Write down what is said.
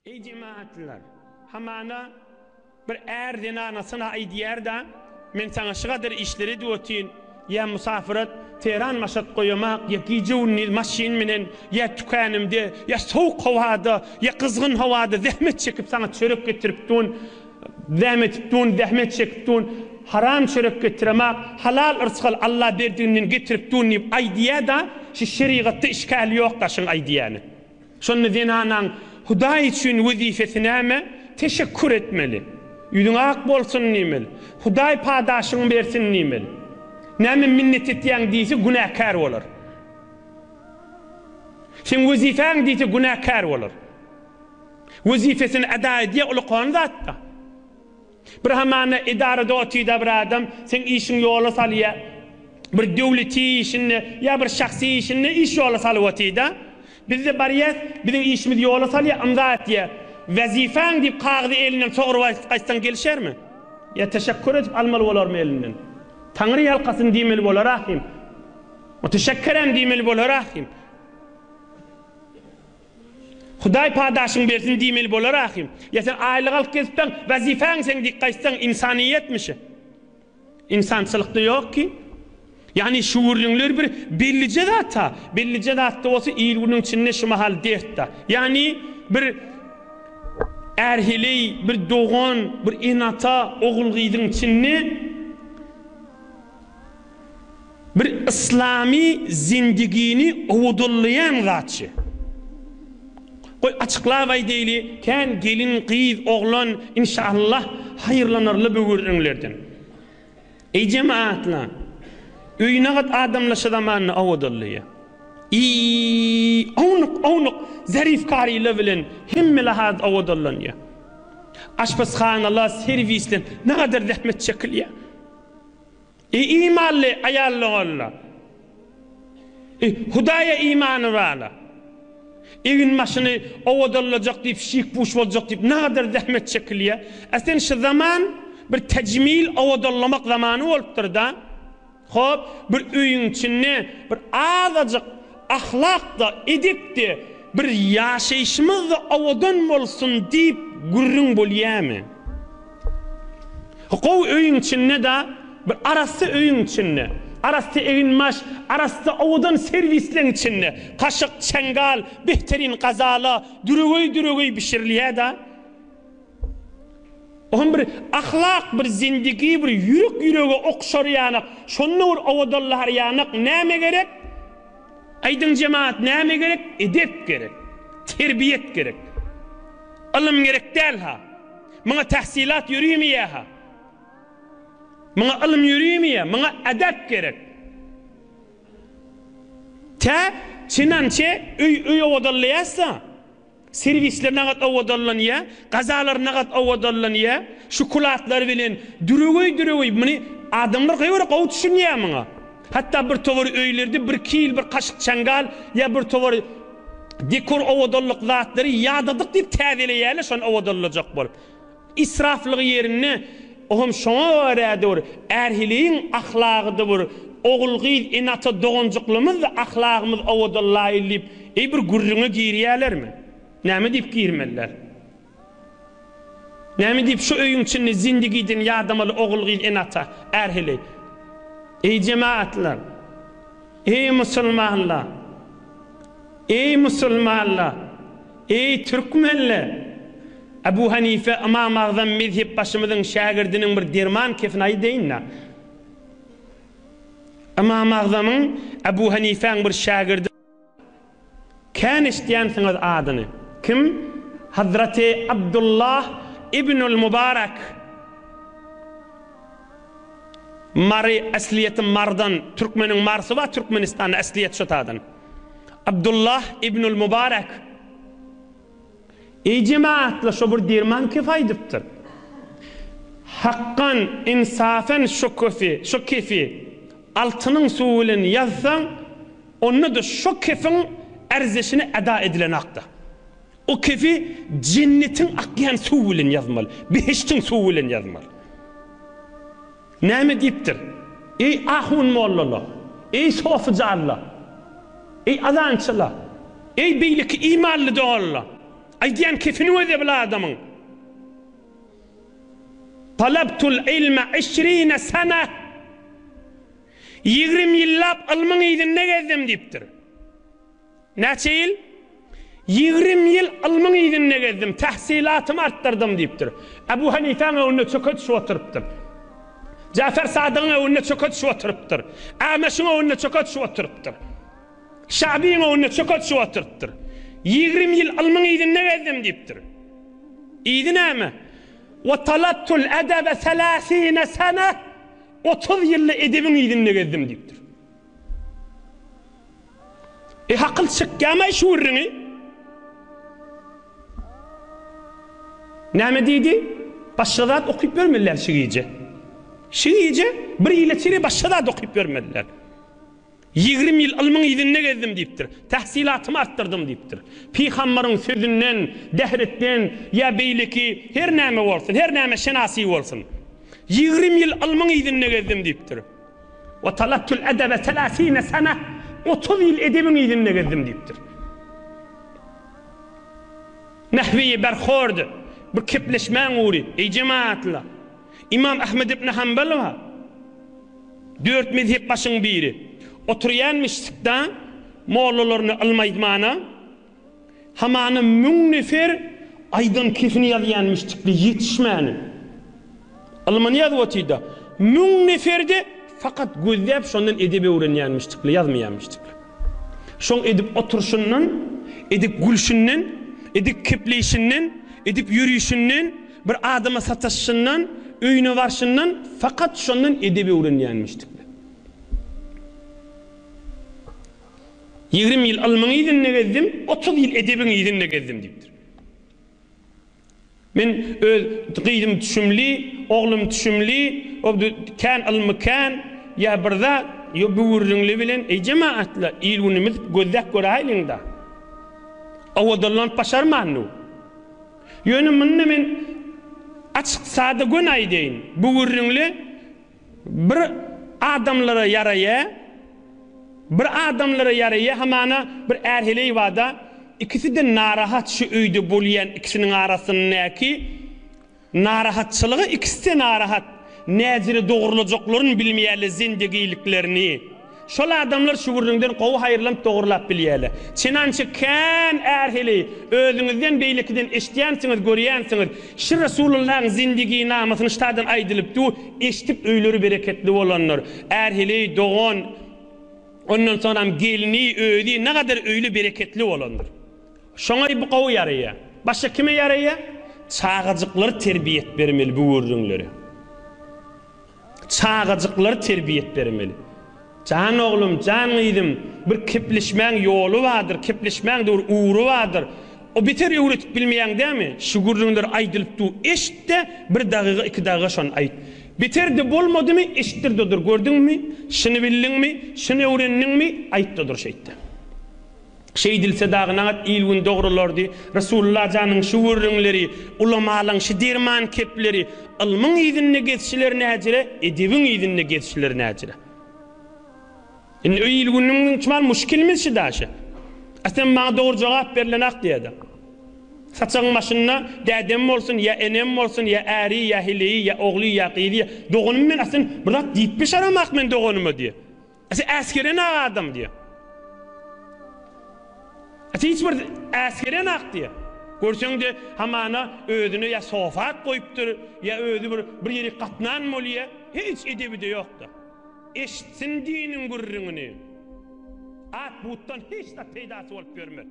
Eý jemagatlylar! Hamana bir är zenanasyna aýdýar-da, Men saňa şu gadar işleri edip otyryn, ýa musafirat Teheran maşat goýamak, ýa gije-gündiz maşyn bilen, ýa tükänimde, ýa sowuk howada, ýa gyzgyn howada zähmet çekip saňa çörek getirip dun, zähmet dun, zähmet çekip dun, haram çörek getiremak, halal yrsgal Alla berdiginden getirip dun diýip aýdýar-da, şu şerigatda işgäli ýok-da şuň aýdýany. Şonda zenanaň Hudaý üçin wezipesi näme? Teşekkür etmeli. Ýüzüň ak bolsun diýmeli. Hudaý padaşyňy bersin diýmeli. Näme minnet etýäň diýse günäkär bolar. Seň wezipäň diýse günäkär bolar. Wezipesini eda edýär uly zatda. Bir hamana edarada otyda bir adam seň işiň ýola salýa. Bir döwleti işinde ýa bir şahsy işinde iş ýola salyp otyda. Bizde barýas, biziň işimizi ýola salýa, ymza atýa. Wezipäň diýip kagyzy elinden sogrup aýtsaň gelişermi? Ýa teşekkür edip almaly bolarmy elinden? Taňry ýalkasyn diýmeli bolar ahym. Müteşekkerem diýmeli bolar ahym. Hudaý padaşyň bersin diýmeli bolar ahym. Ýa sen aýlyk alyp gezipdiň, wezipäň seň diýip gaýtsaň ynsanyýetmişi. Ynsançylykda ýok ki. Ýagny şu gürrüňler bir bellije zat-ha. Bellije zatda bolsa il-günüň içinde şu mahal dert-da. Ýagny bir är-heleý, bir dogan, bir ene-ata, ogul-gyzyň içinde Bir yslamy zindigini owadanlaýan zatçy. Goý açyklap aýdaýly, kän gelin, gyz, oglan inşallah haýyrlanarlar bu gürrüňlerden. Eý jemaatlar! Öýi nagat adamlar şu zamanda owadanlaýar. I ownuk ownuk zarif karylar bilen hemme lahaz owadanlanýar. Aşpezhanalar, serwisler nagadar zähmet çekilýär. Eý imanly aýal-doganlar! Eý, Hudaýa imany barlar! Egin-başyny owadanlajak diýip, şik-puş boljak diýip, nagadar zähmet çekilýär. A sen şu zaman bir tejmil, owadanlamak zamany bolupdyr-da. Hop, bir öýüň içinde bir azajyk ahlak-da, edep-de, bir ýaşaýşymyz-da owadan bolsun diýip gürrüň bolýamy? Gowy öýüň içinde-de, bir arassa öýüň içinde, arassa eginbaş, arassa owadan serwisleň içinde, kaşyk, çeňňal, behterin gazala, düregeý-düregeý bişirilýär-de. Oňam bir ahlak, bir zindigi, bir ýürek ýürege okşar ýanak, şonda bir owadanlar ýanak näme gerek? Aýdyň jemagat näme gerek? Edep gerek. Terbiýet gerek. Ylym gerek däl-ha. Muňa tahsylat ýörimeýär-ha. Muňa ylym ýörimeýär, muňa edep gerek. Tä çenançe öý öý owadanlaýarsa, serwisler nagat owadanlanýar, gazalar nagat owadanlanýar, şokoladlar bilen düregeý-düregeý muny adamlar gaýbara gowy düşünýär muňa. Hatda bir towar öýlerde bir kil, bir kaşyk çaňňal ýa bir towar dekor owadanlyk zatlary ýadadyk diýip täzeleýärler şony owadanlajak bolup. Israflygy ýerinde ohem şoňa görä-de bir är-heleýiň ahlagy-da bir ogul-gyz, ene-ata doganjyklarymyz-da ahlagymyz owadanlaýyl diýip eý bir gürrüňe girýärlermi? Näme diýip girmeliler? Näme diýip şu öýüň içinde zindigiden ýadamaly ogul-gyz, ene-ata, är-heleý? Eý jemagatlar! Eý musulmanlar! Eý musulmanlar! Eý türkmenler! Ebu Hanife Ymam Agzam mezhepbaşymyzyň şägirdiniň bir derman kefini aýdaýyn-da. Ymam Agzamyň Ebu Hanifäň bir şägirdi Kän eşidýänsiňiz adyny. Kim? Hazreti Abdullah ibnül Mubarak. Mary, aslyýeti Mardan, türkmeniň Marsy bar Türkmenistanda, aslyýeti şo taýdan. Abdullah ibnül Mubarak. Eý jemaatlar şo bir derman kef aýdypdyr. Hakgan, insafen şo köfi, şo kefi altynyň suwy bilen ýazsaň, onda-da şo kefiň ärzeşini eda edilenakda. O kefi jennetiň akýan suwy bilen ýazmaly, behiştiň suwy bilen ýazmaly. Näme diýipdir? Eý ahun mollalar! Eý sofyjanlar! Eý azançylar! Eý beýleki imanly doganlar! Aýdýan kefini gözle bil adamyň. Talabtul ilme işrine sene. 20 ýyllap ylmyň yzynda gezdim diýipdir. Näçe ýyl? 20 ýyl ylmyň yzynda gezdim, tahsylatymy artdyrdym diýipdir. Ebu Hanifäň öňünde çöke düşüp oturypdyr. Jafer Sadygyň öňünde çöke düşüp oturypdyr. Ämeşiň öňünde çöke düşüp oturypdyr. Şabyň öňünde çöke düşüp oturypdyr. 20 ýyl ylmyň yzynda gezdim diýipdir. Yzy näme? Wa talabtul edebe selasine sene. 30 ýylda edebiň yzynda gezdim diýipdir. E hakyl çykýamaý şu gürrüňi? Näme diýdi? Başga zat okyp bermediler şu gije. Şu gije bir ýyla çenli başga zat okyp bermediler. 20 ýyl ylmyň yzynda gezdim diýipdir. Tahsylatymy artdyrdym diýipdir. Pygambaryň sözünden, dähretden ýa beýleki her näme bolsun, her näme şenasy bolsun. 20 ýyl ylmyň yzynda gezdim diýipdir. Wa talabtul edebe selasine sene, 30 ýyl edebiň yzynda gezdim diýipdir. Nahweýi berhord, bir kepleşmäň ugry, eý jemaatlar! Imam Ahmed ibn Hanbal bar. Dört mezhep başyň biri. Oturýanmyşsykda mollalaryna ylym aýdmana. Hamana müň nefer aýdan kefini ýazýanmyşdykly ýetişmäni. Ylmyny ýazyp otyda. Müň neferde fakat gözläp şondan edep öwrenýänmişdikli ýazmaýanmyşdykly. Şoň edip oturşyndan, edip gülşünden, edip kepleýşinden, edip ýörişinden, bir adama sataşyşyndan, öýüne barşyndan fakat şondan edep öwrenýänmişdikli. 20 ýyl ylmyň yzynda gezdim, 30 ýyl edebiň yzynda gezdim diýipdir. Men öz gyzym düşümli, oglum düşümli, o kän ylmy kän, ýa bir zat, ýo bu gürrüňli bilen, eý jemaatla, il-günümiz gözläp göräýliň-da. Owadanlanyp başarmandy. Ýöne munda men açyk sada göni aýdaýyn, bu gürrüňli Bir adamlara ýaraýa, bir adamlara ýaraýa hamana bir är-heleý barda, ikisi-de narahat şu öýde bolýan ikisiniň arasyndaky narahatçylyga ikisi-de narahat, näjire dogurlajaklaryny bilmeýärler zendegiliklerini. Şol adamlar şu gürrüňden gowy haýyrlanyp dogurlap bilýärler. Çenança kän är-heleý özüňizden beýlekiden eşidýänsiňiz, görýänsiňiz. Şi Resulullahyň zindiginamasyny ştadan aýdylyp dur, eşdip öýleri bereketli bolandyr. Är-heleý, dogan, ondan soňram gelni, özi nagadar öýli bereketli bolandyr. Şoňa bu gowy ýaraýar. Başga kime ýaraýar? Çagajyklara terbiýet bermeli bu gürrüňleri. Çagajyklara terbiýet bermeli. Jan oglum, jan gyzym, bir kepleşmäň ýoly bardyr, kepleşmäň dogry ugry bardyr. O beter öwretip bilmeýäň dämi? Şu gürrüňler aýdylyp dur, eşit-de, bir dagyga, iki dagyga şony aýt. Beter-de bolmadymy, eşitdir-de dur, gördüňmi, şuny bildiňmi, şuny öwrendiňmi, aýt-da dur şeýtde. Şeýdilse dagy nagat il-gün dogrulardy. Resulullah janyň şu gürrüňleri, ulamalaň şu derman kepleri, ylmyň yzynda gezşiler näjire, edebiň yzynda gezşiler näjire. Indi il-günüň çumal muşkilimiz şu daşy. A sen maňa dogry jogap berlenak diýýär-de. Saçagyň başynda dädem bolsun, ýa enem bolsun, ýa äri, ýa heleýi, ýa ogly, ýa gyzy, ýa doganym men aslyn bir zat diýip beşaramak men doganyma diýýär. Sen äsgeren-ak adam diýýär. Sen hiç bir äsgeren-ak diýýär. Görseň-de, hamana özüne ýa sofa goýupdyr, ýa özi bir bir ýere gatnan bolýar. Hiç edebi-de ýok-da. Eşitsin diniň gürrüňini. At-butdan hiç zat peýdasy bolup ýörmez.